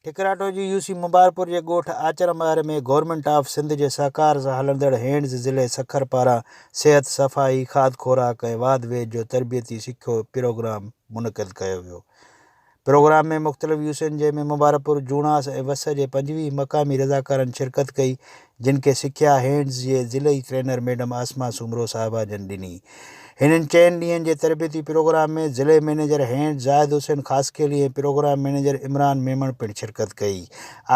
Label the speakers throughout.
Speaker 1: ٺڪراٺو جي يو سي مبارڪپور جي ڳوٺ آچر مهر ۾ گورنمينٽ آف سنڌ جي سهڪار سان هلندڙ هينڊز ضلعي سکر پاران صحت، صفائي، کاڌ خوراڪ ۽ واڌ ويجهه جو تربيتي سکيو پروگرام منعقد ڪيو ويو. پروگرام ۾ مختلف يوسين جنهن ۾ مبارڪپور، جوڻاس ۽ وس جي 25 مقامي رضاڪارن شرڪت ڪئي جن کي سکيا هينڊز جي ضلعي ٽرينر ميڊم عاصمه سومرو صاحبه جن ڏني. هنن چئن ڏينهن جي تربيتي پروگرام ۾ ضلعي manager hands Zahid Hussain Khaskheli ۽ programme manager Imran Memon پڻ شرڪت ڪئي.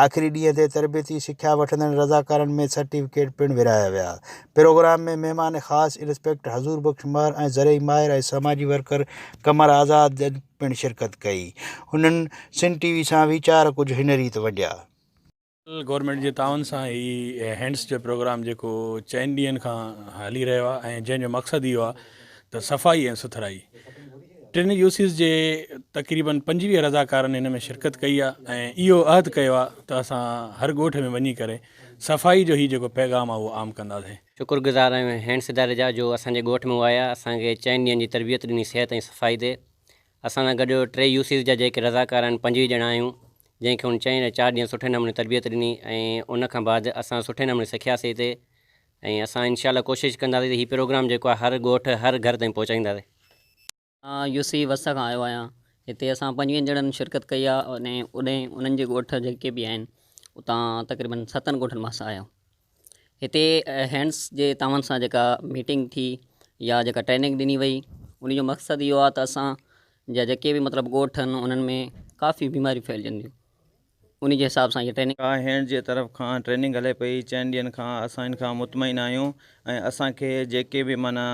Speaker 1: آخري ڏينهن تي تربيتي سکيا وٺندڙ رضاڪارن ۾ سرٽيفڪيٽ پڻ ورهايا ويا. پروگرام ۾ مهمان خاص انسپيڪٽر حضور بخش مهر ۽ زرعي ماهر ۽ سماجي ورڪر قمر آزاد جن پڻ شرڪت ڪئي. هنن سنڌ ٽي وي سان ويچار ڪجهه هن ريت ونڊيا.
Speaker 2: گورنمينٽ جي تعاون سان هي هينڊس جو پروگرام جيڪو چئن ڏينهن کان هلي رهيو آهي ۽ جنهن جو مقصد اهو آهي ته صفائي ۽ سٿرائي ٽن يو سيز جي تقريبن 25 رضاڪارن هن ۾ شرڪت ڪئي آهي ۽ اهو عهد ڪيو آهي ته اسان هر ڳوٺ ۾ وڃي ڪري صفائي جو هي جيڪو پيغام آهي اهو عام ڪنداسين.
Speaker 3: شڪر گذار آهيون هينڊس اداري جا جو اسان جي ڳوٺ ۾ هو آيا اسان کي چئن ڏينهن جي تربيت ڏني صحت ۽ صفائي تي اسان سان گڏ ٽي يو سيز جا جيڪي رضاڪار آهن 25 ڄڻا آهيون جنهن کي هن چئين يا چار ڏينهن سٺي نموني تربيت ڏني ۽ ان کان بعد اسان سٺي نموني سکياسي هتي ۽ اسان انشاء الله ڪوشش ڪنداسين ته هي پروگرام جيڪو آهي هر ڳوٺ هر گهر تائين پهچائينداسين.
Speaker 4: مان يو سي وس کان آيو آهيان هتي اسان پنجويهن ڄڻن شرڪت ڪئي آهي ۽ اڏي انهن جي ڳوٺ جيڪي به آهن اتان تقريبن ستن ڳوٺن مان اسان آيا آهيون هتي هينڊس جي تعاون سان جيڪا ميٽنگ ٿي يا جيڪا ٽريننگ ڏني وئي ان جو مقصد اهو آهي ته اسان جا جيڪي به مطلب ڳوٺ آهن انهن ۾ ڪافي بيماريون ڦهلجن ٿيون ان جي حساب سان هي ٽريننگ.
Speaker 5: ڪا هينڊ جي طرف کان ٽريننگ هلي پئي چئن ڏينهن کان اسان ان کان مطمئن آهيون ۽ اسان کي جيڪي به معنيٰ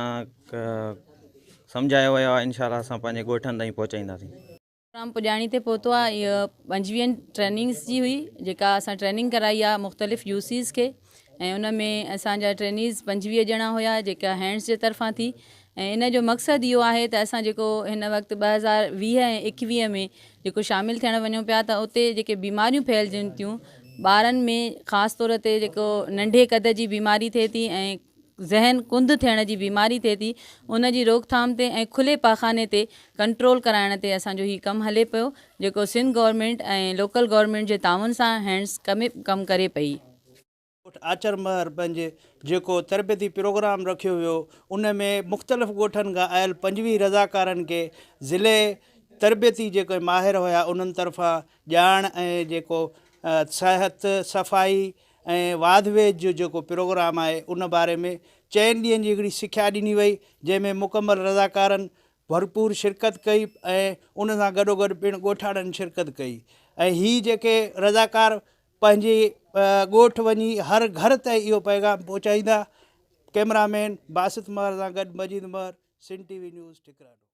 Speaker 5: سمجهايو ويو آهي انشاء الله اسان پنهنجي ڳوٺن تائين پهچائينداسين.
Speaker 6: پروگرام پڄاڻي تي پهتو آهي اها پنجويهن ٽريننگس جي هئي جيڪا اسان ٽريننگ ڪرائي آهي مختلف يو سيز کي ۽ ان ۾ اسان جا ٽرينيز 25 ڄڻا هيا جيڪا هينڊس جي طرفان ٿي ۽ ان جو مقصد اهو آهي ته اسان جيڪو هن وقت 2020 ۽ 21 ۾ جيڪو شامل ٿيڻ وڃون پيا ته اتي جيڪي بيماريون ڦهلجن ٿيون ٻارن ۾ خاص طور تي جيڪو ننڍي قد جي بيماري ٿئي ٿي ۽ ذهن ڪنڌ ٿيڻ جي بيماري ٿئي ٿي ان جي روڪٿام تي ۽ کلي پاخاني تي ڪنٽرول ڪرائڻ تي اسان جو هي ڪم هلي پيو جيڪو سنڌ گورنمينٽ ۽ لوڪل گورنمينٽ جي تعاون سان هينڊس ڪم ڪري پئي.
Speaker 1: ڳوٺ آچر مهر پنهنجي جيڪو تربيتي پروگرام رکيو ويو ان ۾ مختلف ڳوٺن کان آيل 25 رضاڪارن کي ضلعي تربيتي جيڪي ماهر هيا انهن طرفان ڄاڻ ۽ جيڪو صحت صفائي ۽ واڌ ويجهه جو جيڪو پروگرام آهي ان باري ۾ چئن ڏينهن جي هڪڙي سکيا ڏني وئي جنهن ۾ مڪمل رضاڪارن ڀرپور شرڪت ڪئي ۽ ان سان گڏوگڏ پڻ ڳوٺاڻن شرڪت ڪئي ۽ هي جيڪي رضاڪار پنهنجي ڳوٺ وڃي هر گهر تائين اهو پيغام پهچائيندا. ڪئميرا مين باسط مهر سان گڏ Majeed Mehar, Sindh T V news, Thikarato.